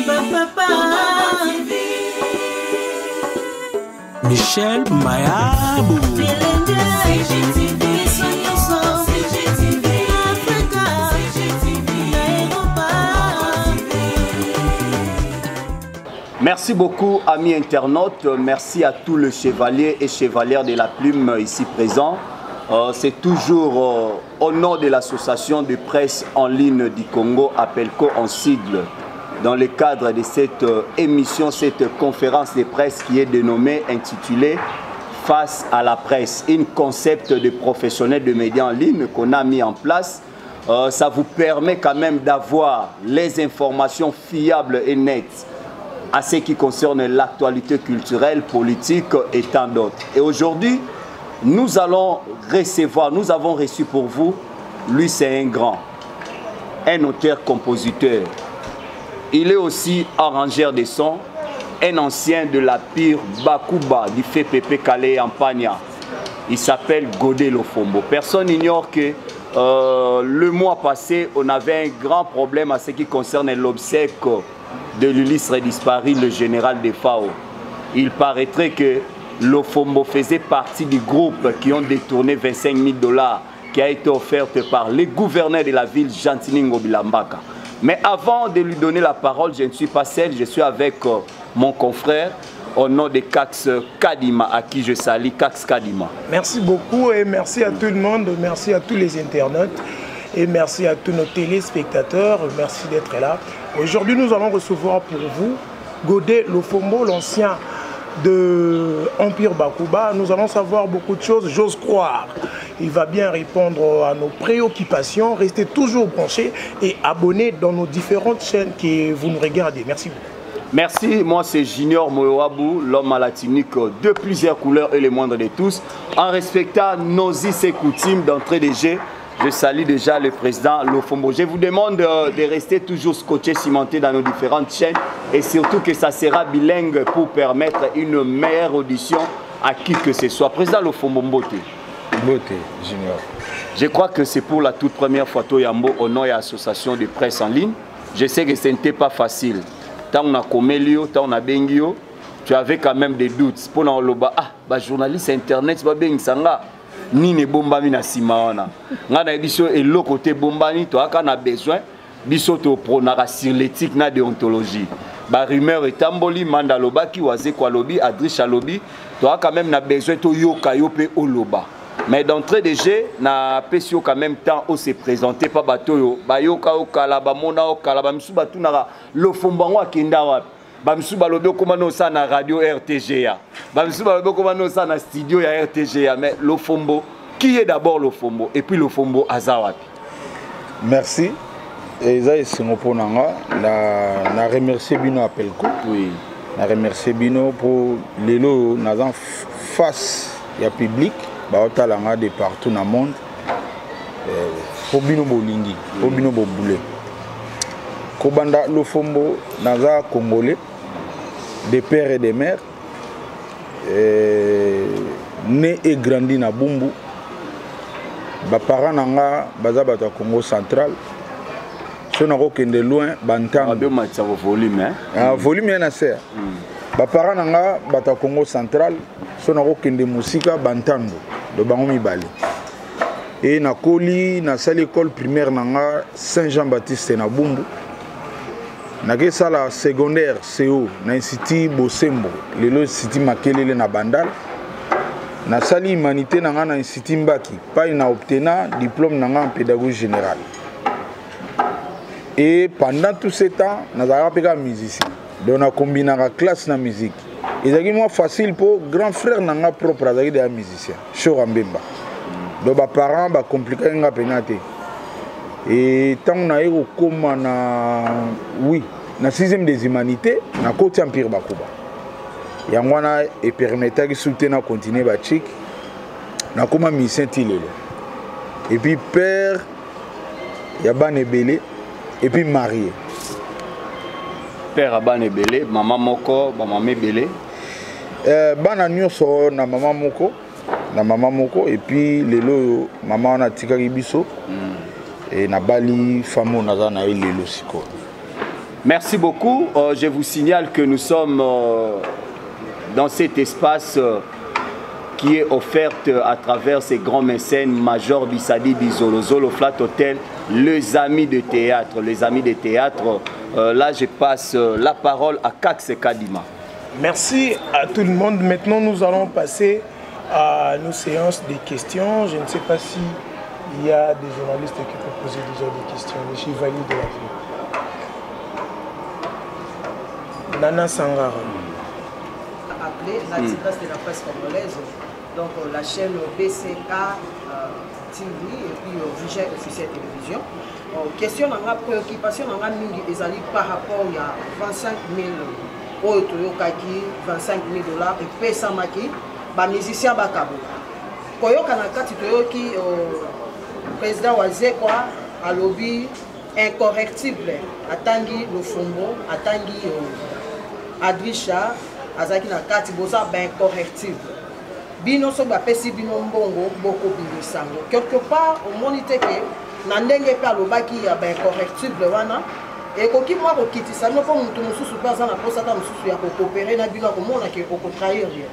Bapapa. Michel Mayabou. Merci beaucoup, amis internautes. Merci à tous les chevaliers et chevalières de la plume ici présents. C'est toujours au nom de l'association de presse en ligne du Congo, Appelco en sigle, dans le cadre de cette émission, cette conférence de presse qui est dénommée, intitulée Face à la presse, un concept de professionnels de médias en ligne qu'on a mis en place. Ça vous permet quand même d'avoir les informations fiables et nettes à ce qui concerne l'actualité culturelle, politique et tant d'autres. Et aujourd'hui, nous allons recevoir, nous avons reçu pour vous, lui c'est un grand, un auteur-compositeur. Il est aussi arrangeur des sons, un ancien de la pire Bakuba du FPP Calais en Pagna. Il s'appelle Godé Lofombo. Personne n'ignore que le mois passé, on avait un grand problème à ce qui concerne l'obsèque de l'illustre disparu, le général de Fao. Il paraîtrait que Lofombo faisait partie du groupe qui ont détourné 25 000 $ qui a été offerte par le gouverneur de la ville, Gentiny Ngobila Mbaka. Mais avant de lui donner la parole, je ne suis pas seul, je suis avec mon confrère au nom de Kax Kadima, à qui je salue, Kax Kadima. Merci beaucoup et merci à tout le monde, merci à tous les internautes et merci à tous nos téléspectateurs, merci d'être là. Aujourd'hui, nous allons recevoir pour vous Godé Lofombo, l'ancien de Empire Bakuba. Nous allons savoir beaucoup de choses, j'ose croire. Il va bien répondre à nos préoccupations. Restez toujours branchés et abonnés dans nos différentes chaînes que vous nous regardez. Merci beaucoup. Merci, moi c'est Junior Moyoabu, l'homme à la tunique de plusieurs couleurs et le moindre de tous. En respectant nos us et coutumes d'entrée de jeu, je salue déjà le président Lofombo. Je vous demande de rester toujours scotché, cimenté dans nos différentes chaînes et surtout que ça sera bilingue pour permettre une meilleure audition à qui que ce soit. Président Lofombo, Mbote. Mbote, Junior. Je crois que c'est pour la toute première fois Toyambo au nom de l'association de presse en ligne. Je sais que ce n'était pas facile. Tant on a Komelio, tant on a Bengio, tu avais quand même des doutes. Pour nous, loba, ah, bah, journaliste internet, bah, Bengisanga. Nini bombami na sima wana. Nga na biso eloko te bombani, to aka na besoin biso to pronaka sur l'éthique na déontologie. Ba rumeur etamboli, manda lobaki, wazeko alobi, Adriche alobi, to aka même na besoin to yoka yo pe oloba. Mais d'entrée de jeu, na pesi yo quand même temps o se présenter pa bato yo, ba yoka o kala, ba mona o kala, ba misu batu na Lofombo ngo akenda wapi. Ba misu balobi okoma no sa na radio RTGA. Ba misu balobi okoma no sa na studio ya RTGA. Mais Lofombo, qui est d'abord Lofombo? Et puis Lofombo aza wapi? Merci. Eza esengo mpo na nga, na remercier bino Appelco. Na remercier bino po lelo naza face ya public, baotala nga de partout na monde. Po bino bolingi, po bino bobule. Kobanda Lofombo naza congolais de père et de mère. Né et grandi na Bumbu. Ba parents na nga baza bato ya Congo central. So na kokende loin bantango. Abe matisa ko volume, hein? Ah, volume ya na ser. Ba parents na nga bato ya Congo central, so na kokende mosika bantango do bango mibale. Et nakoli nasali école primaire na nga Saint-Jean-Baptiste na Bumbu. Nakesala secondaire CO na institut Bosembo, lelo institut Makelele na Bandal. Nasali humanité na nga na institut Mbaki, pai na obtena diplôme na nga en pédagogie générale. Et pendant tout ce temps, nazalaka pe kaka musicien. Donc na combinaka classe na musique. Ezalaki mwa facile po grand frère na nga propre azalaki déjà musicien, Shora Mbemba. Donc ba parents ba compliquer nga pena te. Et tant na ye kokoma na oui, na 6e des humanités, na koti Empire Bakuba. Yango wana e permettaki soute na continuer ba chic. Na koma musicien ti lelo. Et puis père ya bana ebele et puis marié. Père ya bana ebele, mama moko, ba mama ebele. Bana nyonso na mama moko, na mama moko et puis lelo oyo mama wana atikaki biso. Et nabali femme oyo naza na ye lelo sikoyo. Merci beaucoup. Euh, je vous signale que nous sommes euh, dans cet espace euh, qui est offerte à travers ces grands mécènes, Major Bissadi Bizolozolo, Flat Hotel, les amis de théâtre. Les amis de théâtre. Euh, là, je passe euh, la parole à Kaxe Kadima. Merci à tout le monde. Maintenant, nous allons passer à nos séances des questions. Je ne sais pas si il y a des journalistes qui peuvent poser déjà des questions. Les chevaliers de la vie. Nana Sangara. Appelé la tigresse de la presse congolaise, donc euh, la chaîne BCK euh, TV et puis euh, Vision officielle télévision. Question na nga préoccupation na nga mingi ezali par rapport ya 25 000 oyo toyokaki 25 000 dollars epesamaki bamusicien bakabola koyoka na kati toyoki président Wazekwa alobi incorrectible atangi Lofombo atangi Adrisha azalaki na kati boza baincorrectible bino soki bapesi bino mbongo bokobimisa yango quelque part omoni te ke na ndenge mpe alobaki ya baincorrectible wana ekoki mwa kokitisa bino mpo moto mosusu mpe aza na mposa ata mosusu ya kokopere na bino akomona ke okotrahir ye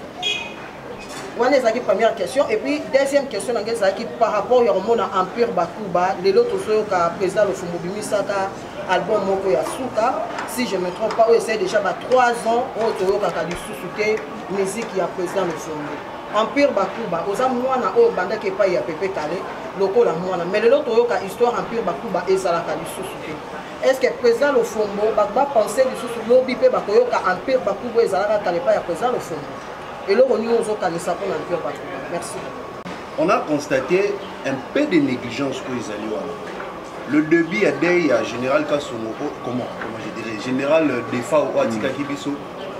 wana ezalaki première question et puis deuxième question na ngai ezalaki par rapport ya komona empire bakuba lelo tozoyoka président Lofombo bimisaka album moko ya suka si je me trompe pas oyo esali déjà ba 3 ans oyo toyokaka lisusu te musique ya président Lofombo empire bakuba oza mwana oyo obandaki epai ya Pepe Kale lokola mwana mais lelo toyoka histoire empire bakuba ezalaka lisusu te est ce que président Lofombo bato bapense lisusu lobi mpe bakoyoka empire bakuba oyo ezalaka kala epai ya président Lofombo eloko nini ozokanisa mpona empire bakuba merci. On a constaté un peu de négligence oyo ezali wana. Le début ya deuil ya général Kasongo, comment comment je dirais, général Defa oyo atikaki biso,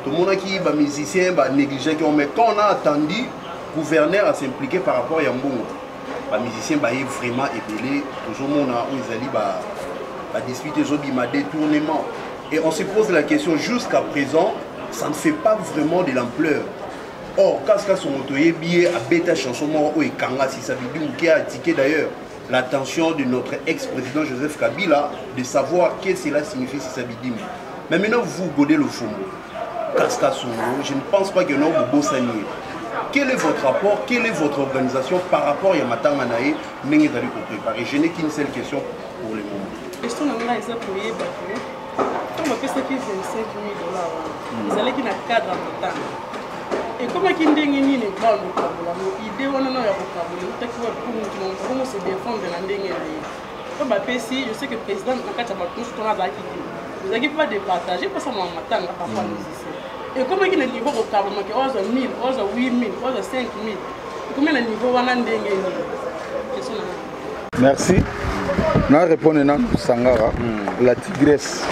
tomonaki bamusicien banégligeaki, mais quand on a attendu gouverneur à s'impliquer par rapport ya mbongo, bamusicien baye vraiment ebele. Tozomona oyo ezali badispute ezobima, détournement, et on se pose la question: jusqu'à présent, ça ne fait pas vraiment de l'ampleur. Or Kaska Songo, toyebi ye abeta chanson moko oyo ekanga Sisa Bibi, qui a attiré d'ailleurs l'attention de notre ex-président Joseph Kabila, de savoir qu'est-ce que cela signifie, Sisa Bidimbu. Mais maintenant, vous, Godé Lofombo, Kaska Songo, je ne pense pas que nous bobosani. Quel est votre rapport, quelle est votre organisation par rapport à matanga na ye, ndenge ezali préparer? Je n'ai qu'une seule question pour le moment. Question na ngai eza koyeba ke ntango bapesaki 25 000 dollars wana, ezalaki na cadre ya matanga, ekomaki ndenge nini bana kokabola ngo? Idée wana nao ya kokabola eutaki wapi? Mpo motu na moto akomo se défendre na ndenge na ye. Mpo bapesi, je sais que président na kati ya bato nyonso tona azalaki te, ezalaki mpo badepartage mposa matanga parfois musicien ekomaki na niveau kokabolamaki, oyo azwa 1000, oyo azwa 8000, oyo azwa 5000, ekomi na niveau wana ndenge nini? Question na ngai. Merci. Na répondre nanu Sangara, la tigresse.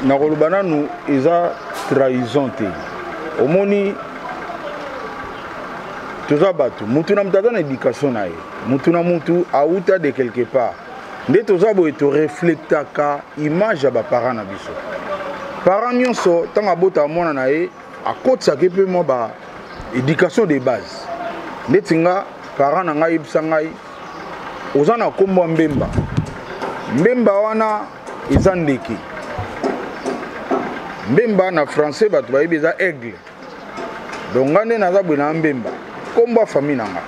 Nakoloba nanu eza trahison te. Omoni, toza bato, mutu na mutu aza na éducation na ye, mutu na mutu auta de quelque part. Nde toza boye, toreflectaka image ya baparent na biso. Parent nyonso, ntango abotaka mwana na ye, akotisaki mpe mwa ba éducation de base. Ndeti nga, parent na ngai ayebisa ngai: oza na nkombo ya Mbemba, Mbemba wana eza ndeke. Mbemba na français bato bayebi eza aigle. Donc nga nde naza boye na Mbemba, nkombo ya famille na nga.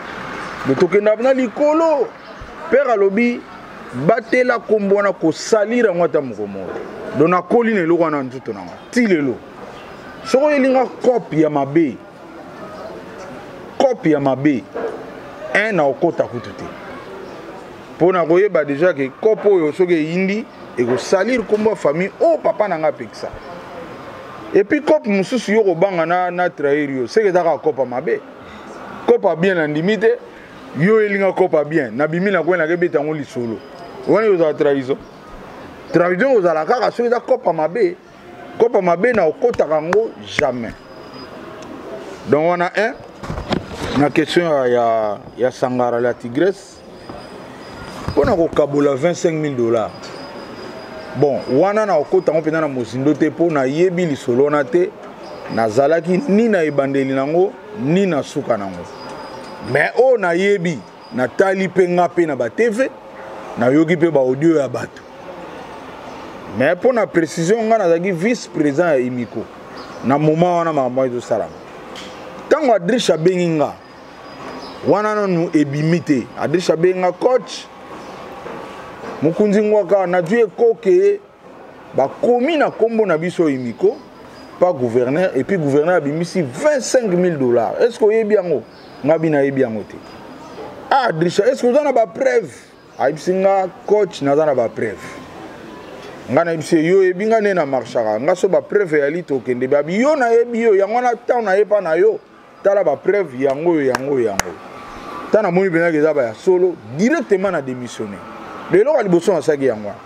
Donc tokendaka na likolo. Père alobi: batela nkombo wana, kosalira yango ata moko moko. Donc nakoli na eloko wana nzoto na nga ti lelo. Soki oyelinga cope ya mabe, cope ya mabe un na okota kutu te, mpo na koyeba déjà ke cope oyo soki eyindi, ekosalir nkombo ya famille oyo papa na nga apekisa. Et puis cope mosusu yo kobanga na trahir yo, seke eza kaka cope ya mabe. Cope ya bien nandimi te. Yo elinga cope ya bien, nabimi na kwei, nakebeta yango lisolo wana, ozala trahison. Trahison ozala kaka soki eza cope ya mabe. Cope ya mabe na okotaka yango jamais. Donc wana 1 na question ya Sangara la tigresse mpona kokabola 25 000 dollars. Bon, wana na okota yango mpenza na mozindo te, mpo nayebi lisolo wana te. Nazalaki ni na ebandeli nango ni na suka nango. Mais oyo nayebi, natali mpe nga mpe na batv. Nayoki mpe baaudio ya bato. Mais mpo na précision, ngai nazalaki vice président ya Imiko na moment wana makambo wana ezosalama. Ntango Adriche abengi nga wana, nanu ebimi te. Adriche abengi nga: "Coach Mokonzi Ngwaka, nazwi ekoke, bakomi na nkombo na biso Imiko pa gouverneur, et puis gouverneur abimisi 25 000 $. Est ce que oyebi yango?" Nga bi nayebi yango te. "Ah Adricha, est ce que oza na bapreuve?" Ayebisi nga: "Coach, naza na bapreuve." Nga nayebisi ye: "Yo oyebi nga nde na marchaka nga, so bapreuve eyali tokende." Babi: "Yo nayebi yo, yango wana ntango nayepa na yo, tala bapreuve yango oyo, yango oyo, yango." Ntango namoni mpenzaka eza baya solo, directement na démissionné. Lelo ya liboso nasalaki yango wana,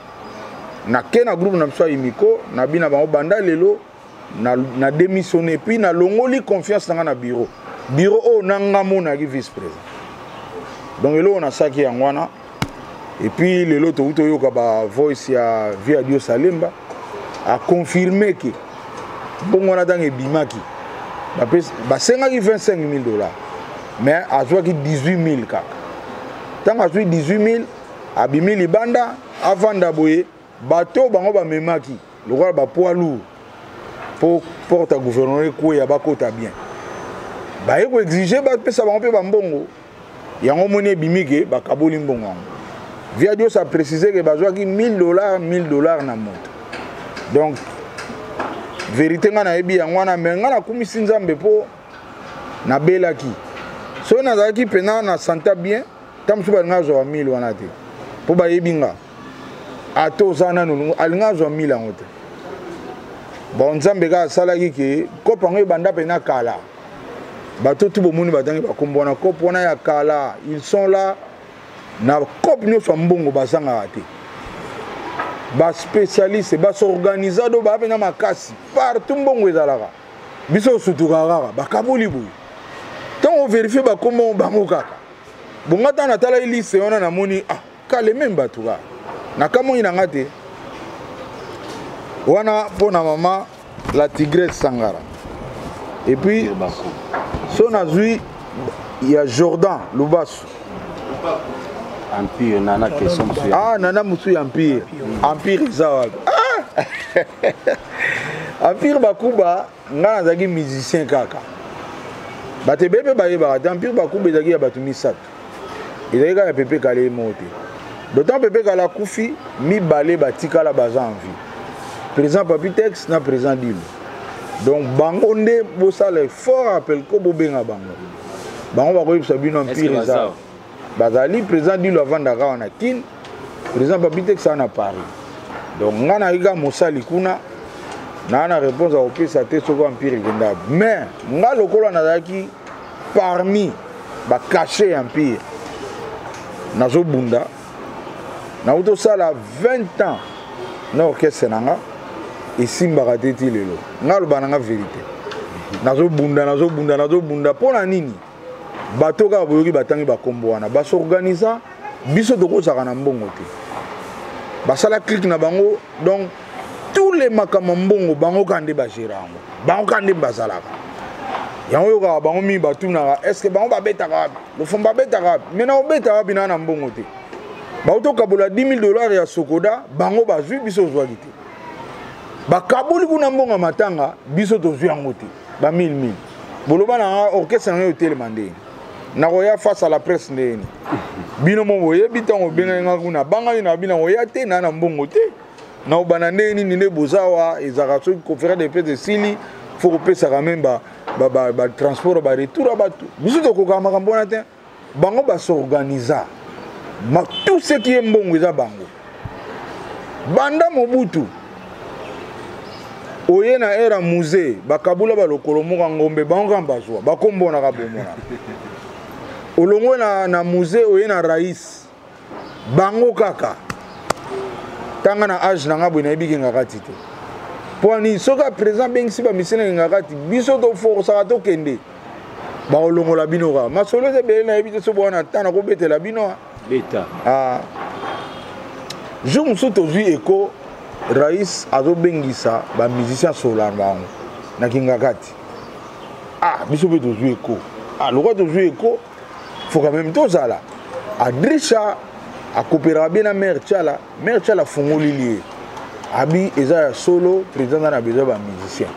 nake na groupe na biso ya Imiko, nabi na bango: "Banda lelo na démissionné, puis nalongoli confiance na nga na bureau, bureau oyo na nga monaki vice président." Donc eloko nasalaki yango wana. Et puis lelo touti toyoka bavoice ya Via Dio Salemba, aconfirme ke mbongo wana, ntango ebimaki, basengaki 25 000 $, mais azwaki 18 000 kaka. Ntango azwi 18 000, abimi libanda, avanda boye. Bato bango bamemaki lokola bapoids lourd mpo porte ya gouvernement ekweya, bakota bien, baye koexige bapesa bango mpe bambongo yango. Moni ebimi ke bakaboli mbongo yango. Via Dios a précisé ke bazwaki 1000 $, 1000 $ na moto. Donc vérité ngai nayebi yango wana. Me ngai nakumisi Nzambe mpo nabelaki. Soki nazalaki mpena na santa bien, ta mosusu balinga azwaka 1000 wana te, mpo bayebi nga, ata oza nanu, alinga azwa 1000 yango te. Bon, Nzambe kaka asalaki ke kope yango ebanda mpena kala. Bato tu bomoni batangi bakombo wana, kope wana ya kala, ils sont là na kope nyonso ya mbongo, bazangaka te. Baspécialiste basorganiza do baa mpena makasi. Partout mbongo ezalaka, biso osutukaka kaka bakaboli boye. Ntango overifie bakombo bango kaka bonga, ntango natalaki liste wana, namoni ah, kale meme bato kaka nakamoi na nga te wana. Mpo na mama la Tigresse Sangara, et puis so nazwi ya Jordan Lubasu. Empire, nana question mosusu. Ah, nana mosusu ya Empire. Empire eza wapi? Ah! Empire Bakuba, ngai nazalaki musicien kaka. Bato ebele mpe bayebaka te, Empire Bakuba ezalaki ya bato misato, ezalaki kaka ya Pepe Kale ye moko te. D'autant Pepe Kale akufi, mibale batikala baza en vie, président Papi Tex na président Dilo. Donc bango nde bosala effort, appel ko bobenga bango, bango bakoyebisa bino empire eza bazali. Président Dilo avandaka wana Kine, président Papi Tex aza na Paris. Donc ngai nayaki kaka mosali kuna, naa na réponse ya kopesa te soki empire ekenda. Mais nga lokola nazalaki parmi bacachet ya empire, nazobunda, nauti osala 20 ans na orchestre na nga, esimbaka te ti lelo. Nga aloba na nga vérité, nazobunda, nazobunda, nazobunda. Mpo na nini? Bato kaka boyoki batangi bakombo wana, basorganiza. Biso tokozalaka na mbongo te, basala clique na bango. Donc tous les makambo mbongo, bango kaka nde bagéra yango, bango kaka nde bazalaka yango. Oyokaka bango mingi batunaka: est ce que bango babetaka wapi? Lofombo babetaka wapi? Me na obeta wapi naa na mbongo te? Bauti okabola 10 000 $ ya Sokoda, bango bazwi, biso ozwaki te. Bakaboli kuna mbongo ya matanga, biso tozwi yango te, ba 1000 1000. Boloba na nga, orchestre na ngai otelema ndenge nakoya face à la presse ndeni? Bino mo boyebi, ntango obengaki nga kuna, bangaki na bino, nakoya te, naa na mbongo te, naobanda ndenge nini? Nde bozawa ezalaka soki conférence de presse esili, fo kopesaka meme batransport, baretour ya bato. Biso tokokaka makambo wana te. Bango basorganiza tout ce qui est mbongo, eza bango. Banda Mobutu oye na ère Mzee, bakabula balokolo moko ya ngombe, bango kaka bazwa bakombonaka bomona. Olongwe na Mzee, oye na rais, bango kaka. Tanga na age na nga boye, nayebi kengaka ti te. Mpo nini? Soki président abengisi bamisi na kengaka ti, biso toforsaka tokende, bakolongola bino kaka. Masolo eza ebele, nayebi te so bwana ntan nakobetela bino. Beta. Ah. Jour mosusu tozwi eko, rais azobengisa bamusicien sola bango na Kingakati. Ah, biso mpe tozwi eko. Ah, lokwa tozwi eko, faut quand même tozala. Adrisha Akopéraka bien na mare Tshala. Mare Tshala afungolili ye, abi eza ya solo, président aza na besoin bamusicien.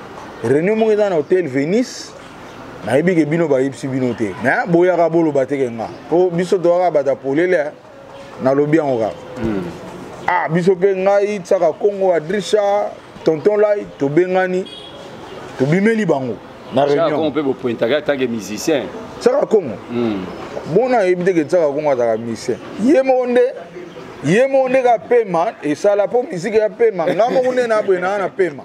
Réunion moko eza na hôtel Venice. Nayebi ke bino bayebisi bino te, mais boyaka boloba te ke nga, po biso toyaka bato ya polele. Nalobi yango kaka. Ah, biso mpe, ngai, Tsaka Kongo, Adrisha, Tonton Lai, tobengani, tobimeli bango na réunion. Mpe bopointaka tant que musicien. Tsaka Kongo, bona ayebi te ke Tsaka Kongo azalaka musicien. Ye moko nde, ye moko nde ka pema esala mpo misike ya pema. Nga moko nde naboye naa na pema,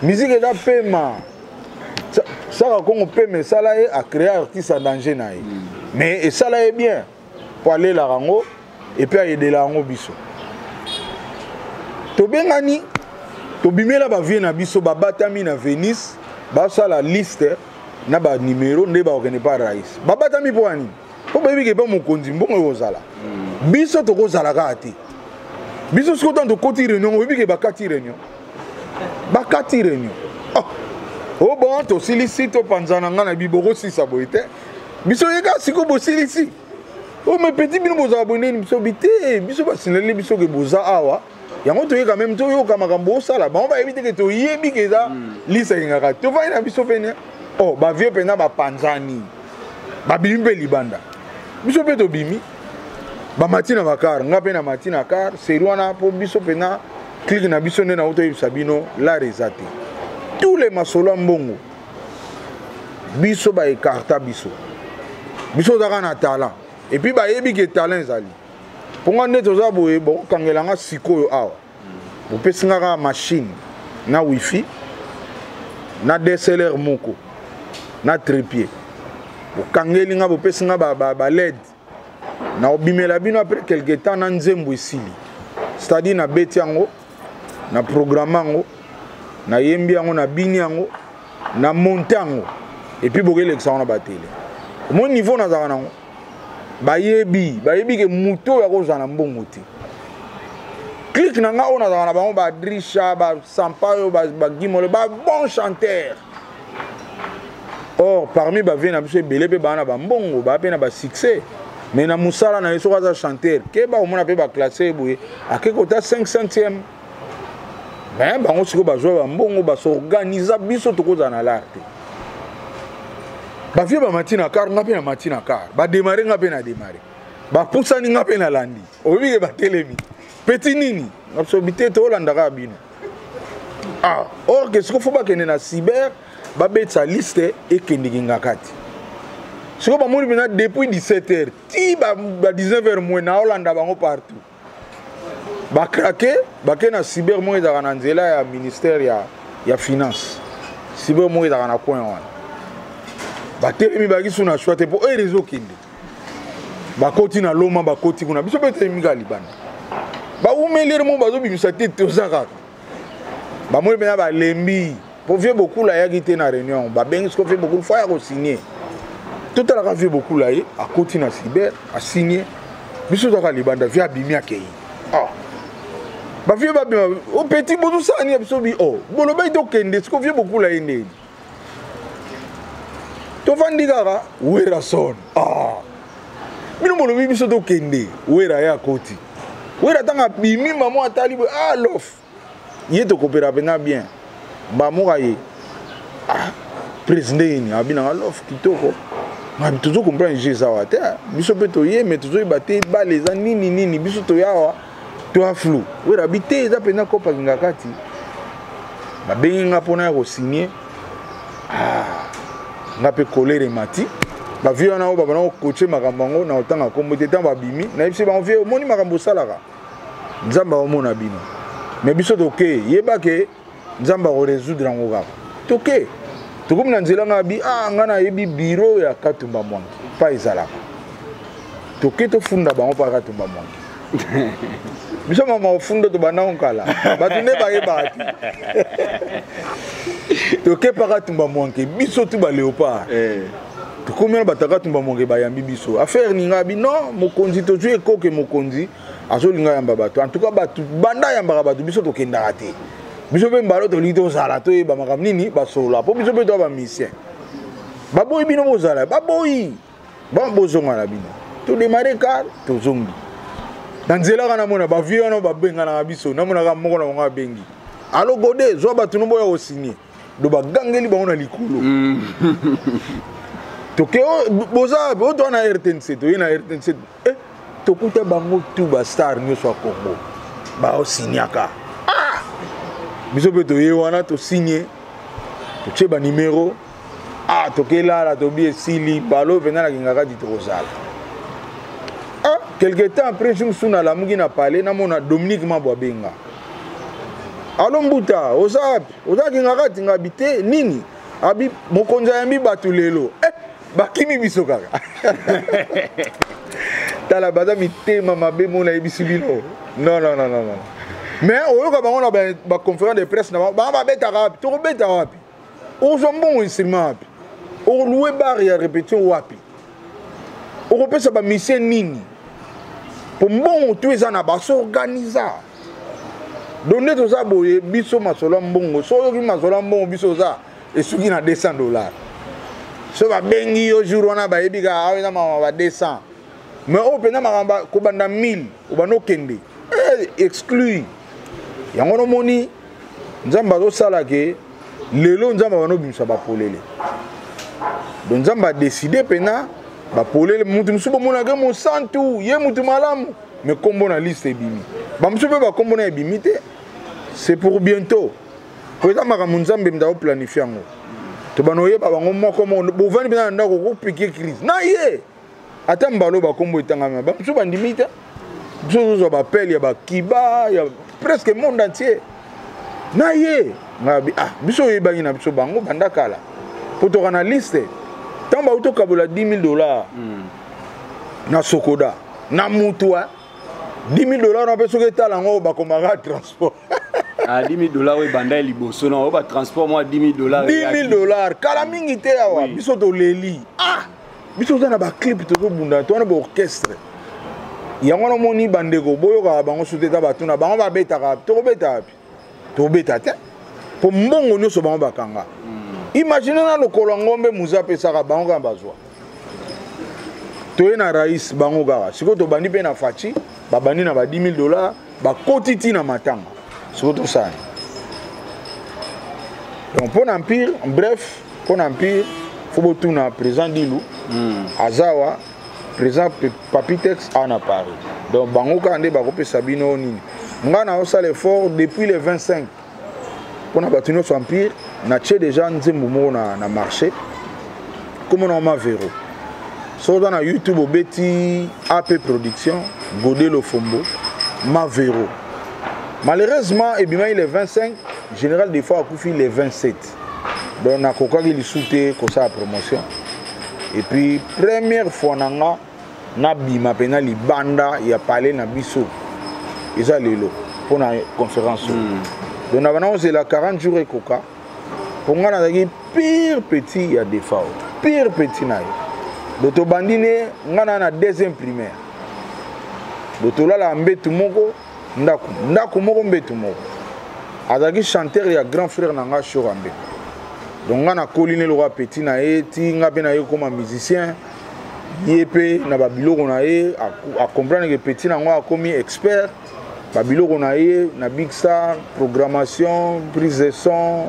musique eza pema. Saka Kongo, pema esala ye, acréa artiste en danger na ye, mais esala ye bien mpo alelaka yango et puis ayedela yango. Biso tobengani, tobimela bavieux na biso, babatami na Venice, basala liste na banimero nde bakokende pa rais. Babatami mpo ya nini? Mpo bayebi ke mpe mokonzi mbongo ekozala. Biso tokozala kaka te. Biso sikoyo ntango tokoti réunion, oyebi ke bakati réunion, bakati réunion. Oh, oh bon, tosilisi, topanzana. Ngai na bi bokosisa boye te. Biso yeka sikoyo, bosilisi o me petit, bino bozala boye ndeni? Biso bi te, biso basinaleli biso ke boza awa. Yango toyeka meme, toyoka makambo osala. Bango bayebi te ke toyebi ke eza lisa ekengaka. Tovandi na biso pene. Oh, bavieux mpenza bapanzani, babimi mpe libanda. Biso mpe tobimi, bamati na bacar, nga mpe na mati na car seri wana, mpo biso mpenza clique na biso nde nauta oyebisa bino, lar eza te. Tous les masolo ya mbongo, biso baécarta biso. Biso ozaka na talent et puis bayebi ke talent ezali. Mpo nga nde toza boye, bokokangela nga sikoyo awa, bopesi nga kaka machine na wifi na DSLR moko na trépied, bokangeli nga, bopesi nga baled, na obimela bino après quelque temps na nzembo esili. C'est-à-dire nabeti yango, na programme yango, nayembi yango, nabini yango, na monte yango, et puis bokelekisa yango na batele. Omoni niveau nazalaka nango, bayebi, bayebi ke moto oyo akozala na mbongo te. Clique na nga oyo nazalaka na bango, badrisha, basampayo, bagimole, babon chanteur. Or parmi bavieux na biso ebele mpe baa na bambongo, baa mpe na basuccès, mais na mosala na ye, soki aza chanteur, keba, omona mpe baclasse boye, ake kota 5 centième. Mais bango sikoyo bazwa bambongo, basorganiza. Biso tokozala na lar te. Bavieux bamati na car, nga mpe na mati na car. Badémarrer, nga mpe na démarrer. Bapusani, nga mpe nalandi. Oyebi ke batelemi, petit nini na biso bi te, tolandaka bino. Ah, or ke sikoyo fo bakende na cyber, babetisa liste, ekendeki nga kati. Sikoyo bamoni mpenza depuis 17 heures ti ba 19 heures moins, naolanda bango partout. Bacraquer, bake na cyber moko ezalaka na nzela ya ministère ya finance. Cyber moko ezalaka na coin wana. Batelemi, baki su na choix te, mpo heure ezokende. Bakoti na loma, bakoti kuna. Biso mpe telemi kaka libanda. Bawumeli ere moko, bazobimisa te. Toza kaka, bamoni mpenza balembi, mpo vieux Bokula ayaki te na réunion. Babengi siko vieux Bokula, fo aya kosigne. Totalaka vieux Bokula, ye akoti na cyber, asigne. Biso tozaka libanda. Vieux abimi, akei. Ah, bavieux babima o petit, bozosala nini? Biso bi o bolobaki tokende. Siko vieux Bokula ye ndeni? Tovandi kaka. Werason, ah, bino bolobi biso tokende. Wera ye akoti. Wera ntango abimi, mamo atali boye, ah, lof ye tokopera mpenza bien. Bamoka ye, ah, président yeni abinanga lof kitoko. Mabi tozo comprendre jeu eza awa te. Biso mpe toye, mais tozoyeba te bale eza nini nini. Biso toya awa, toya flou. Wera bi te, eza mpenza kopakinga kati. Babengi nga mpona ya kosigne. Ah, nga mpe colère emati. Bavieux wana oyo babanda kokoche makambo yango na kotanga nkombo te, ntango babimi, nayebisi bango: vieux, omoni makambo osalaka, Nzambe aomona bino. Mais biso toke, yeba ke Nzambe akorésoudre yango kaka. Toke, tokomi na nzela, nga bi ah, nga nayebi bureau ya Katumba Mwangi pa ezalaka. Toke, tofunda bango mpa Katumba Mwangi. Biso mama ofunda, tobanda kala, bato nde bayebaka te. Toke mpa Katumba Mwanke, biso tu baléopard. Tokomi wana, bato ya Katumba Mwanke bayambi biso. Affaire ninga bi non, mokonzi, tozwi ekoke, mokonzi azolinga yamba bato. En tout cas bato banda ayambaka bato, biso tokendaka te. Biso mpe mbalo tolingi tozala, toyeba makambo nini basolola, mpo biso mpe toya bamisien. Baboyi bino bozala, baboyi bon, bozonga na bino. Todémarrer car, tozongi. Na nzela kaka namona bavie wana babenganaka biso, namonaka moko na bango abengi: "Alo Gode, zwa bato no boya kosigne." Do bagangeli bango na likolo. Toke boza wapi? Oyo toa na RTNC. Toye na RTNC, tokuta bango tu, bastar nyonso ya Congo baosignaka. Ah! Biso mpe toye wana, tosigne, totie banimero. Ah, tokelala, tobi esili balo mpenza na Kingakati tokozala. Ah, quelque temps après, jour mosusu nalamuki na palais, namona Dominique Mabo abenga: "Alo Mbuta, oza wapi? Oza Kingakati?" Nga abi te nini, abi mokonzi ayambi bato lelo. Eh, bakimi biso kaka. Tala, baza mitema mabe. Mona yebisi bino, non, non, non, non. Mais oyoka bango na baconférence de presse na bango, babetaka wapi, tokobeta wapi, okozwa mbongo instrument wapi, okolouer bar ya répétition wapi, okopesa bamusiciens nini, po mbongo tu eza na basorganiza. Donc nde toza boye, biso masolo ya mbongo, so oyoki masolo ya mbongo, biso oza esuki na 200 dollars. So babengi yo jour wana, bayebi kaka awa eza makambo ba 200, mais oyo mpenza makambo kobanda 1000, obanda okende exclure yango. Nomoni Nzambe azosala ke lelo Nzambe abanda obimisa bapolele. Donc Nzambe adécider mpena bapolele. Mutu mosusu bomonaka mosantu, ye mutu malamu, mais nkombo na liste ebimi, bamosusu mpe bakombo na ebimi te. C'est pour bientôt, po eza makambo Nzambe mutu azoplanifier yango. Tobanda oyeba bango moko moko. Bovandi mpenza na ndako, okopiquer crise na ye ata mbalo bakombo etangami, bamosusu bandimi te. Biso ozozwa bapele ya bakiba ya presque monde entier na ye. Ngabi ah, biso oyebaki na biso bango banda kala, po toka na liste. Ntango bauti tokabola 10 000 dollars na Sokoda na mutu 10 000 dollars na mpe soki etala yango, bakomaka transport. Ah, 10 000 dollars oyo ebanda ya liboso na oyo batransport mwa 10 000 dollars. 10 000 dollars kala mingi te awa. Biso toleli. Ah, biso toza na baclip, tozobunda, to wana baorchestre yango wana. Omoni bandeko, boyokaka bango su te. Ta batuna bango babetaka wapi, tokobeta wapi, tokobeta te, mpo mbongo nyonso bango bakanga. Imagine na lokolo ya ngombe muza apesaka bango kaka, bazwa. Toye na rais, bango kaka. Sikoyo tobandi mpe na Faci, babandi na ba 10 000 dollars, bakoti ntina matanga. Sikoyo tosala. Donc mpo na empire, bref, mpo na empire, fo botuna président Dilu. Azawa président Papitex awa na Paris. Donc bango kaka nde bakopesa bino nini. Ngai naosala effort depuis le 25 mpona bato nyonso empire. Natie déjà nzembo moko na marché, komona Mavero. Soki oza na YouTube, obeti AP Production, Gode Lofombo, Mavero. Malheureusement ebimaki le 25, général des fois akufi le 27, donc nakokaki lisu te kosala promotion. Et puis première fois na nga nabima mpena libanda ya palais na biso eza lelo mpona conférence oyo. Donc na bana kozela 40 jours ekoka, mpo nga nazalaki pire petit ya Defao, pire petit na ye. Donc tobandi ne nga na deuxième primaire. Donc tolalaka mbetu moko, ndako ndako moko, mbetu moko. Azalaki chanteur ya grand frère na nga Shora Mbeko. Donc nga nakoli ne lokola petit na ye, ti nga mpe na ye koma musicien. Ye mpe na babiloko na ye, acomprendre ke petit na yango akomi expert babiloko na ye na Big Star, programmation, prise de son,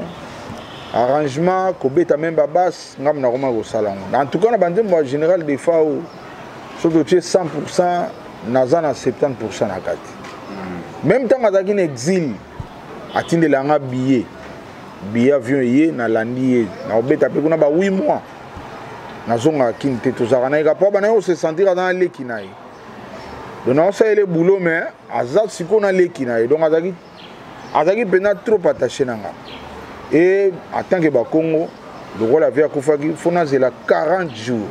arrangement, kobeta même babasse. Ngambo nakoma kosala yango. En tout cas na banzembo ya général Defao, soki otie 100, naza na 70 na kati. Même ntango azalaki na exil, atindela yanga billet avion, eye nalandi ye, nakobeta mpe kuna ba 8 mois, nazongaka Kini te. Tozalaka na ye kaka po bana ye ose sentir aza na leki na ye. Donc naosalele boulot, mais aza sikoyo na leki na ye. Donc azalaki mpenza trop attaché na nga. Et en tant que Bakongo, lokola vieux akufaki, fo nazela 40 jours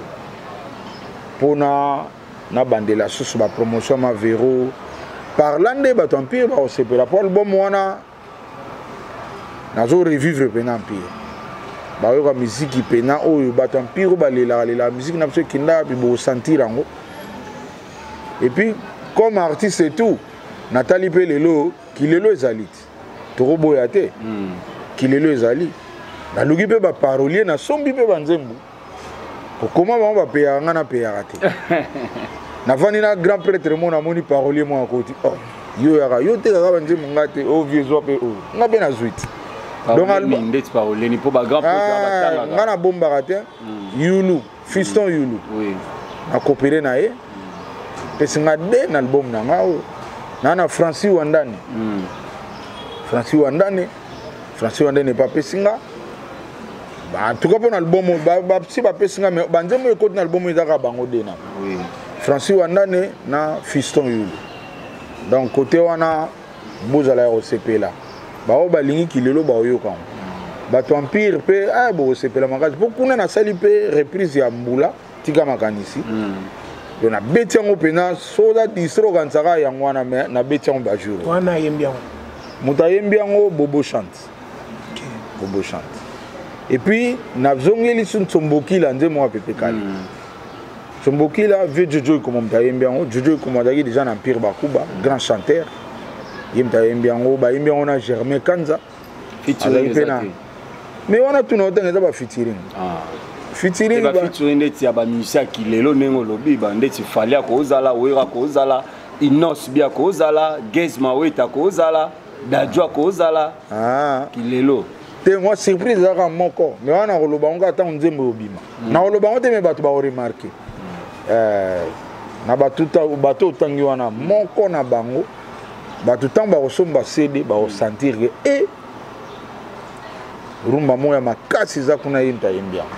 mpona nabandela susu bapromotion Mavero. Par là nde bato empire bakosepela, mpo album wana nazo revivre mpena empire, bayoka miziki mpena oyo bato empire oyo balelaka lelaka miziki na biso ekenda wapi, bosentir yango. Et puis comme artiste et tout, natali mpe lelo kilelo ezali ti tokoboya te. Kilelo ezali, naluki mpe baparolier, nasombi mpe banzembo. Kokoma bango bapeyaka, nga napeyaka te. Navandi na grand prêtre mo, namoni parolier mo akoti. Oh, yo yaka, yo tekaka banzembo nga te, o vieux zwa mpe oyo nga mpe nazwi te. Donc ndeti parolier ni mpo ba grand prêtre batangaka, nga nabombaka te. Yulu Fiston Yulu, nakopere na ye, pesi nga de na album na nga oyo naa na Francis Wandani. Francis Wandani, Francis Wandani epa apesi nga. En tout cas mpo na album oyo si bapesi nga, mais banzembo ekoti na album oyo eza kaka bango de na Francis Wandani na Fiston Yulu. Donc côté wana bozala ya kosepela. Baoyo balingi kilelo baoyoka yango, bato empire mpe bokosepela makasi, mpo kuna nasali mpe reprise ya Mbula Tika Makanisi. Yo nabeti yango mpena, so oza distro okanisaka yango wana, mais nabeti yango bajour wana. Ayembi yango? Moto ayembi yango, Bobo Chante. Bobo Chante. Et puis nazongeli su Nsombokila, nzembo ya Pepe Kale. Nsombokila, vieux Jojo Ikoma moto ayembi yango. Jojo Ikoma azalaki déjà na Empire Bakuba, grand chanteur. Ye moto ayembi yango, bayembi yango na Germain Kanza. Azali mpe na mais wana tuna otanga eza bafeaturing. Featuring, bafeaturing ndeti ya bamusicien ya kilelo, ndenge olobi, ndeti Fally akozala, Wera akozala, Innoss'B akozala, Gaz Mawete akozala, Dadju akozala, kilelo. Te, mwa surprise ezalaka moko, mais wana nakoloba yango kaka ntango nzembo obima. Nakoloba yango te, mais bato bakoremarquer na bato otangi wana, moko na bango, bato ntango bakosomba CD bakosentir ke e rumba moko ya makasi eza kuna, ye moto ayembi yango.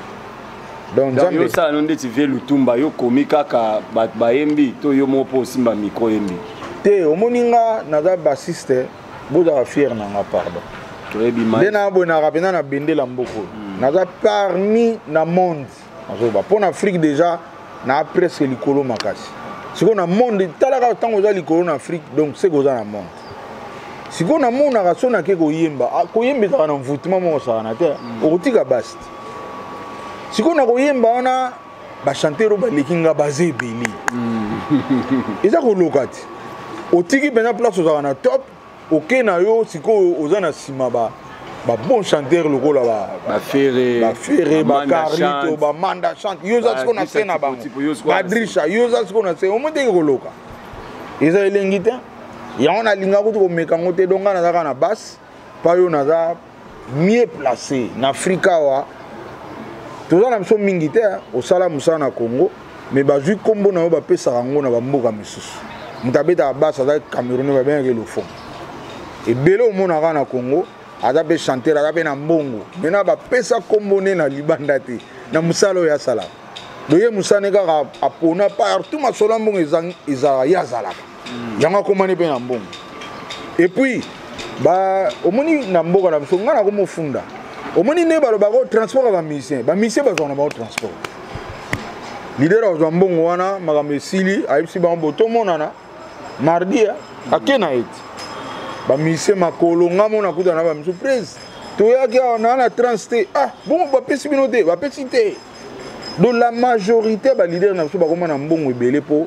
Donc nzambe osala no ndeti vieux Lutumba, yo komi kaka bato bayembi to yo moko mpo osimba micro oyembi? Te, omoni nga naza bassiste, bozala fier na nga, pardon. Toyebi. Nde nabwenaka mpenza na bendela mboka oyo. Naza parmi na monde, nazoba mpo na Afrique déjà na presque likolo makasi. Sikoyo na monde, talaka ntango oza likolo na Afrique, donc seke oza na monde. Sikoyo namonaka so nake koyemba, koyemba ezalaka na mvutuma moko osakana te, okotika basi te. Sikoyo na koyemba wana, bachanteur oyo baleki nga baza ebele, eza koloka te. Otiki mpenza place ozalaka na top, oke na yo sikoyo oza na nsima ba babon chanteur lokola baFerre, baFerre, baCarlito, baManda Chante. Yo oza sikoyo na se na bango, baDrisha, yo oza sikoyo na se. Omoi teke koloka eza elengi te. Yango nalinga kutu komeka yango te. Donc nga naza kaka na basse pa yo, naza mieux placé na Afrika awa. Toza na biso mingi te. Osala mosala na Congo, mais bazwi nkombo na yo, bapesaka yango na bamboka misusu. Moto abetaka basse aza Camerounais, babengaki Lofon. Ebele omonaka na Congo aza mpe chanteur, aza mpe na mbongo. Maintenant bapesa nkombo ne na libanda te na mosala oyo asalaka. Doye mosala ne kaka apona partout, masolo ya mbongo ezalaka, ye azalaka yango, akomani mpe na mbongo. Et puis ba omoni na mboka na biso, ngai nakomofunda, omoni nde balobaka transport ya bamusicien. Bamusicien bazwaka na bango transport. Leader azwa mbongo wana, makambo esili, ayebisi bango bo tomonana mardi, ake na ye ti bamusicien makolo. Nga mo nakuta na bamisu prise, toyaki awa naa na trans te. Ah bongo bapesi bino te? Bapesi te. Donc la majorité baleader na biso bakoma na mbongo ebele mpo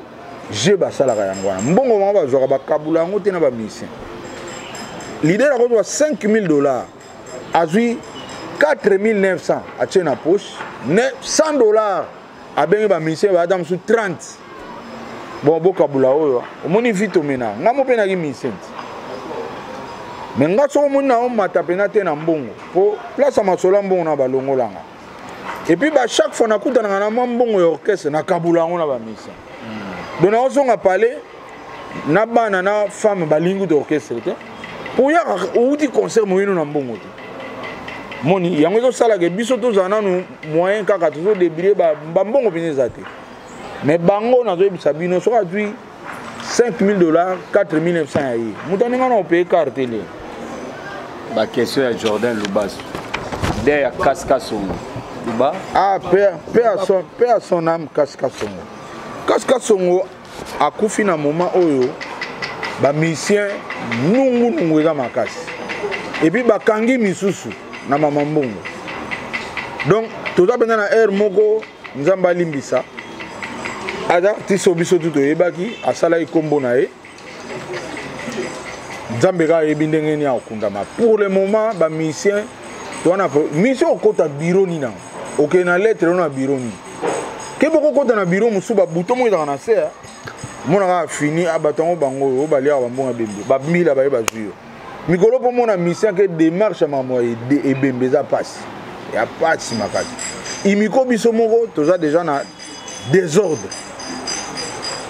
je basalaka yango wana. Mbongo bango bazwaka, bakabula yango te na bamusicien. Leader akozwa 5000 $, azwi 4900 atie na poche, ne 100 $ abengi bamusicien baata mosusu 30. Bon, bokabula oyo. Omoni vi tomena nga mo mpe naki musicien te, mais nga soko omoni na omata mpena te na mbongo, mpo place ya masolo ya mbongo na balongolanga. Et puis ba chaque fois nakutanaka na mwa mbongo ya orchestre, nakabula yango na bamusicien. Donc naozonga palais na bana na femme, balingi te orchestre te, mpo yaka outi concert moyino na mbongo te. Moni yango ezosalaka biso tozala nanu moyen, kaka tozodébrouiller, bambongo mpenza eza te. Mais bango nazoyebisa bino, soki azwi 5000 $, 4900 ya ye, moto aninga na opeye carte le. Baquestion ya Jordan Lubasu de ya Kaska Songo Luba. Ah, paix à son âme. Kaska Songo, Kaska Songo akufi na moment oyo bamusicien nungunungu eza makasi, et puis bakangi misusu na mama mbongo. Donc toza mpenza na aire moko. Nzambe alimbisa, aza artiste oyo biso tu toyebaki, asalaki nkombo na ye. Nzambe kaka ayebi ndenge nini akokundama. Pour le moment bamusicien towana, musicien okota bureau nini nango, okende na lettre oyo na bureau nini, ke bokokota na bureau mosusu, babuto moko ezalaka na se. Mona kaka fini ah, bato yango bango oyo baliaka bambongo ebembe bamila baye bazwi yo mikolo mpo mona mission ke démarche ya makambo ya ebembe eza mpasi ya mpasi makasi. Imiko biso moko toza déjà na désordre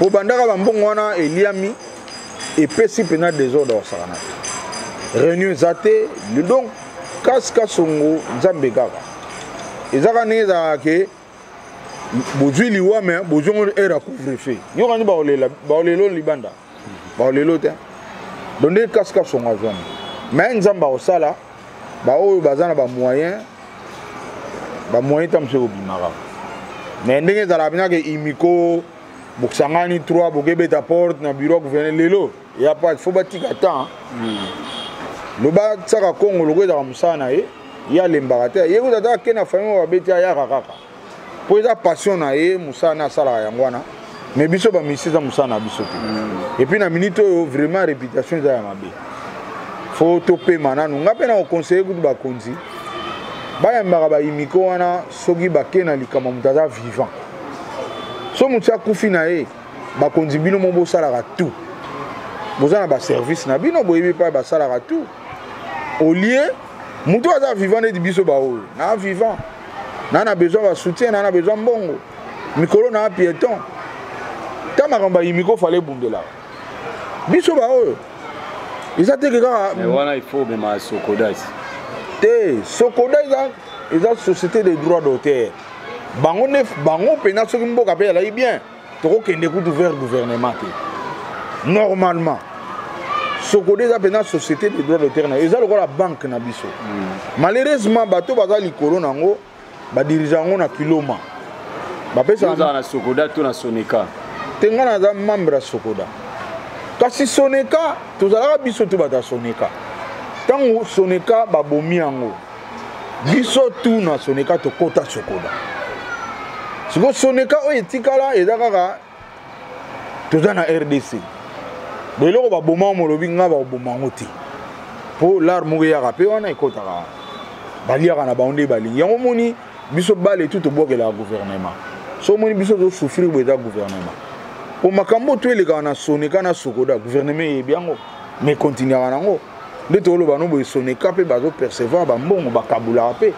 mpo bandaka bambongo wana eliami epesi mpenza désordre kosakana te, réunion eza te. Donc kasi Kasongo Nzambe kaka ezaka ndenge ezalaka ke bozwi liwa me bozwi yango heure ya couvre feu nyokani baolela baolela libanda baolelo te. Donc nde kasi Kasongo azwami me Nzambe akosala baoyo baza na bamoyen bamoyen ta mosu ekobimaka me ndenge ezalaka mpenza ke imiko bosangani 3 bokebeta porte na bureau ya gouverneur lelo ya pasi fo batika temps. Loba tiaka Kongo loko ezalaka mosala na ye, ye alembaka te. Ye kuta ata ake na famille babeti, ayaka kaka mpo eza passion na ye, mosala na asalaka yango wana. Mais biso bamisi eza mosala na biso te. Et puis na minute oyo vraiment réputation eza ya mabe, fo topema nanu. Nga mpe na koconseille kutu bakonzi bayambaka bayimiko wana soki bake na likambo moto aza vivant. So moto akufi na ye, bakonzi bino mo bosalaka tout, boza na baservice na bino, boyebi mpa basalaka tout au lieu moto aza vivant neti biso baoyo na vivant na besoin basoutien na besoin mbongo mikolo na piéton ta makambo bayimiko fale ebundelaka biso baoyo eza teke kaka. Wana il faut obema Sokoda. Te, Sokoda eza société de droit d'auteur. Bango nde bango mpenza soki mboka mpe ezalaki bien, tokokende kutu vers gouvernement te. Normalement Sokoda eza mpenza société de droit d'auteur na eza lokola banque na biso. Malheureusement bato baza likolo nango badirige yango na kiloma. Bapesaka na Sokoda to na Soneka? Te, ngai naza membre ya Sokoda, kasi Soneka tozalaka biso to bato ya Soneka. Ntango Soneka babomi yango, biso tu na Soneka tokɔta Sokoda. Sikoyo Soneka oyo etikala eza kaka toza na RDC. Eloko baboma molobi nga bakoboma yango te mpo lar moko eyaka mpe wana ekɔtaka wana baliaka na bango nde balingi yango. Omoni biso bale tu tobwakelaka gouvernement. So omoni biso tozosouffrir boye, eza gouvernement po makambo to elekaka na Soneka na Sokoda, gouvernement eyebi yango mais continuaka nango. Nde toloba no boye, Soneka mpe bazopercevoir bambongo bakabulaka mpe.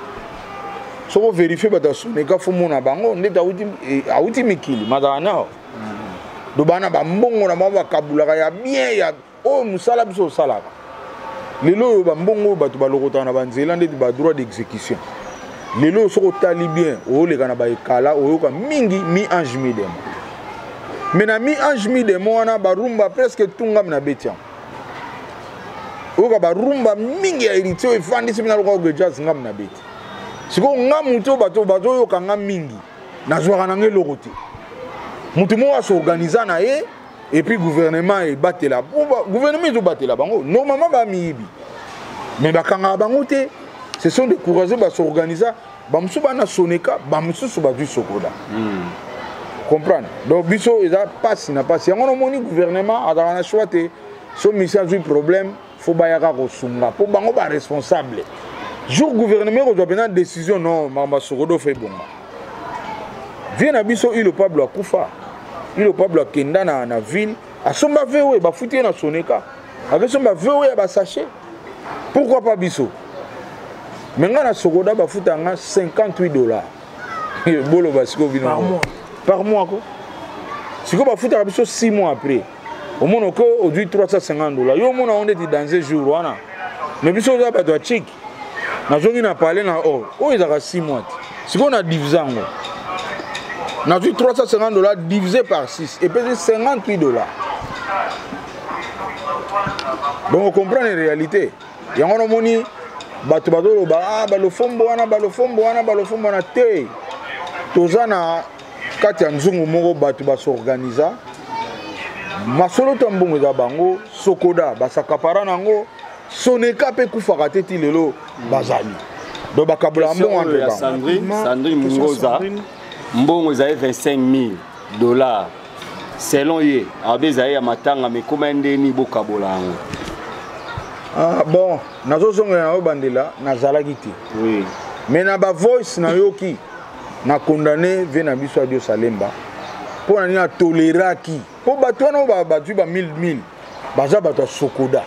Soki overifie bato ya Soneka fo mona bango ndeti awuti mikili mazala nao do bana bambongo na bango bakabulaka ya bien ya oyo mosala biso osalaka lelo oyo. Bambongo oyo bato balokotaka na banzela ndeti badroit d'exécution lelo oyo, soki otali bien oyoleka na baekala oyoka mingi mi ange mi démon. Mais na mi ange mi démon wana barumba presque tungami na beti yango, oyoka barumba mingi ya Héritier oyo efandisi mpena lokola oge jazz ngam na beti. Sikoyo nga motu oyo bato bazoyoka nga mingi, nazwaka nanga eloko te. Motu moko asorganiza na ye et puis gouvernement ebatela, gouvernement ezobatela bango. Normalement bamiyibi mais bakangaka bango te. Ce sont des courageux basorganiza. Bamosusu bana Soneka, bamosusu bazwi Sokoda. Comprendre? Donc biso eza pasi na pasi yango. Nomoni gouvernement azalaka na choix te. So misi azwi problème, fo bayaka kosunga mpo bango baresponsable. Jour gouvernement ekozwa mpenza décision, non, makambo ya Sokoda fo ebonga. Vie na biso Ilo Pablo akufa, Ilo Pablo akenda na ville asomba VW, bafuti ye na Soneka, akesomba VW ya basachet. Pourquoi pas biso? Me ngai na Sokoda bafuta nga 58 $ boloba sikoyo bino. Par mois? Par mois ko. Sikoyo bafutaka biso 6 mois après. Omona ko ozwi 350 $, yo omona ngo ndeti danger jour wana. Me biso oza bato ya chik, nazongi na pale na or oyo ezalaka 6 mois te. Sikoyo na divise yango, nazwi 350 $ divisé par 6 epesi 58 $. Donc ocomprendre réalité yango. Namoni bato bazoloba ah, balofombo wana, balofombo wana, balofombo wana te. Toza na kati ya nzungu moko, bato basorganiza masolo to mbongo eza bango. Sokoda basakapara nango, Soneka mpe ekufaka te ti lelo bazali. Donc bakabola mbongo entre ya bango. Sandrine Mungoza, mbongo ezali 25 000 $ selon ye, abe ezali ya matanga me ekóma ndeni bokabola yango? Ah, bon, nazozongela na yo bandela nazalaki te. Mais na bavoice nayoki na condamné vie na biso Adio Salemba. Mpo na nini atoleraki? Mpo bato wana oyo bazwi ba 1000 1000 baza bato ya Sokoda.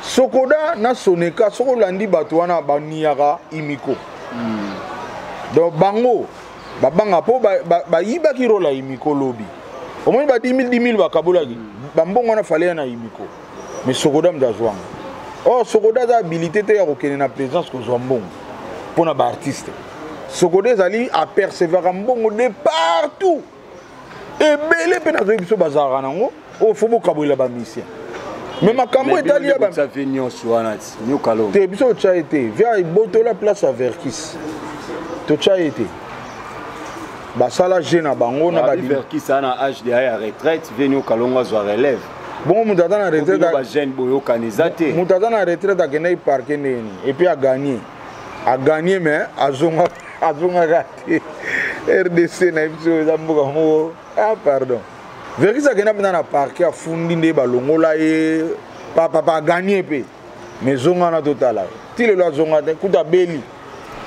Sokoda na Soneka, soki olandi bato wana baniyaka Imiko. Donc bango babanga mpo bayibaki role ya Imiko lobi. Omoni ba 10 000 10 000 bakabolaki bambongo wana fale ya na Imiko, mais Sokoda moto azwanga. Or Sokoda aza habilité te ya kokende na présidence kozwa mbongo mpo na baartiste. Sokoda ezali apercevaka mbongo de partout ebele mpe nazoyebi biso bazalaka nango oyo fo bokabolela bamisien. Mais makambo etali ya nyonso wana Nyoka te, biso totya ye te. Via ebotola place ya Verkis, totya ye te. Basala je na bango na Verkis na HDA ya retraite, vie Nyoka Longo azwa relève. Bongo moto aza na retraite, bajeune boyokani eza te. Moto aza na retraite akendaki parke ndeni et puis aganye, aganye, mais azonga, azongaka te. RDC na biso eza mboka moko, ah pardon. Verkis akenda mpenza na parke, afundi nde balongola ye papa, aganye mpe, mais zonga na totala ti lelo azonga te. Kuta abeli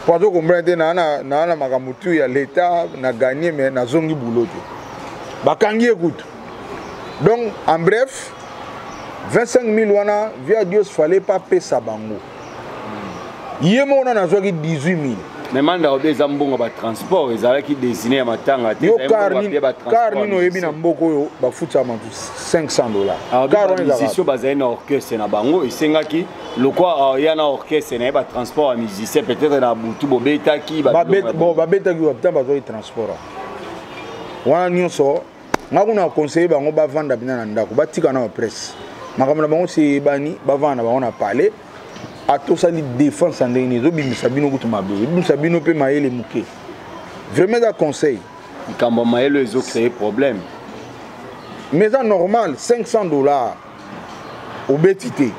po azokomprendre te naa na makambo tu ya leta na ganye, mais nazongi boulot te, bakangi ye kutu. Donc en bref, 25 000 wana via Dios fallait pas pesa bango. Ye moko nano azwaki 18 000. Mais manda obe eza mbongo batransport ezalaki desiné ya matanga te. Yo, car nini oyebi na mboka oyo bafutaka bato $500? Musicien bazali na orchestre na bango, esengaki lokwa ya na orchestre na ye batransport ya musicien, peut-être na butu bobetaki. Bon, babetaki wapi? Bazwaki transport wana nyonso. Nga kuna conseiller bango bavanda mpena na ndako, batika na bapresse makambo na bango si eyebani, bavanda na bango na palais. Atosali défense ya ndenge nini? Ezobimisa bino kutu mabe, ebimisa bino mpe mayele moke. Vraiment eza conseil. Likambo ya mayele ezocréer problème. Mais eza normal, $500 obeti te,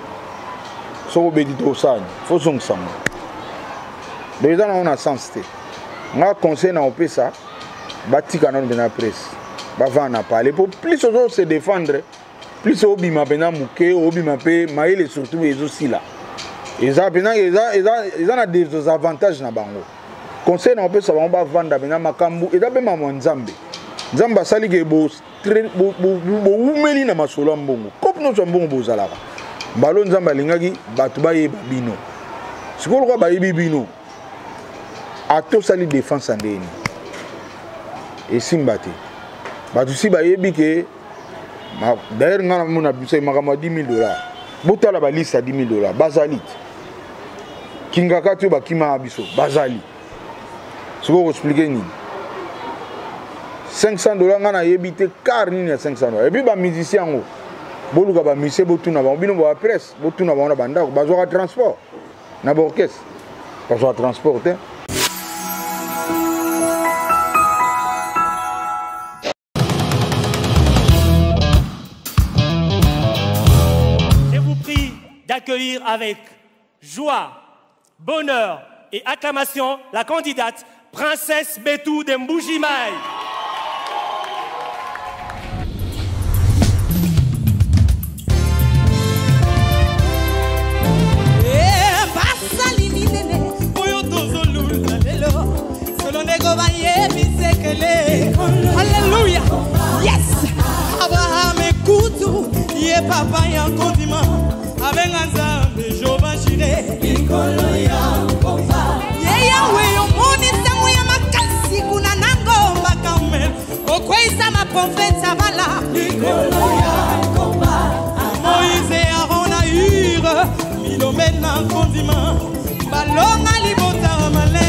soki obeti te osani fo zongisa ngo. Donc eza nango na sens te. Nga conseil na opesa, batika nano mpena presse, bavanda na palais, po plus ozo se défendre, plus obima mpena moke, obima mpe mayele, surtout ezosila. Eza mpena eza na désavantage na bango. Conseil na opesa bango, bavanda mpena. Makambo eza mpe mamwa Nzambe. Nzambe asali ke bowumeli na masolo ya mbongo, kope nyonso ya mbongo bozalaka mbalo. Nzambe alingaki bato bayeba bino. Sikoyo lokola bayebi bino, atosali défense ya ndeni esimba te. Bato si bayebi ke d'ailleurs ngai namona biso makambo ya $10 000. Botala baliste ya $10 000, bazali te. Kingaka ti oyo bakimaka biso bazali. Sikoyo koexpliquer nini $500? Ngai nayebi te car nini ya $500. Et puis bamusicien yango, boluka bamusicien, botuna bango. Bino ba presse, botuna bango na bandako, bazwaka transport na baorchestre? Bazwaka transport te. Je vous prie d'accueillir avec joie, bonheur et acclamation la candidate Princesse Betou de Mbujimayi. Basali minene oyo tozolula lelo solo ndeko bayebi sekele. Alleluya, yes. Abraham ekutu ye papa ya kondima, abenga Nzambe Jehova Jire. Ye Yawe omoni ntango ya makasi kuna na ngomba Karmel, okweyisa maprofeta bala Moïse, Aron na Ure, milome na kondima balonga libota male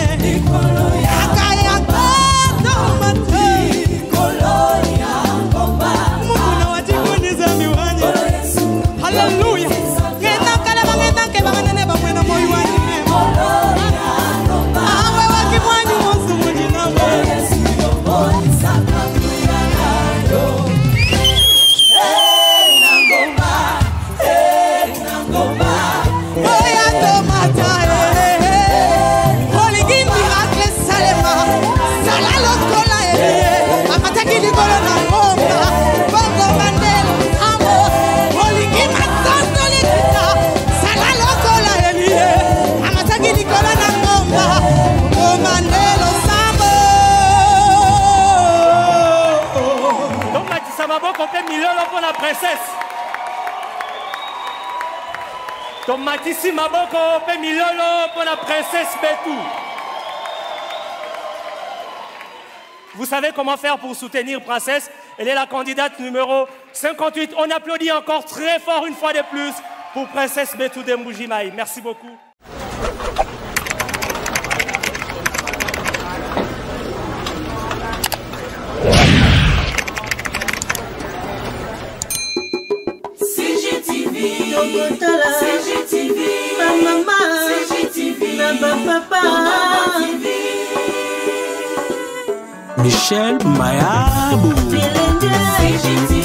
kaka ya kotomate. Mukuna wa jikoni zambi wanye. Haleluya, ngendakala bangendake banganene bamwena moi wanye awe wakimwanyu mosu mujinamo. Oya tomata, olingi miracle esalema, sala lokola Elie amataki likolo na ngomba bongo bandela ambo. Olingi masano. Tomatisi maboko pe milolo pour la princesse Betou. Vous savez comment faire pour soutenir Princesse. Elle est la candidate numéro 58. On applaudit encore très fort une fois de plus pour Princesse Betou de Mbujimayi. Merci beaucoup. CGTV, CGTV, ba mama, CGTV, na ba papa, Michel Mayabou. CGTV.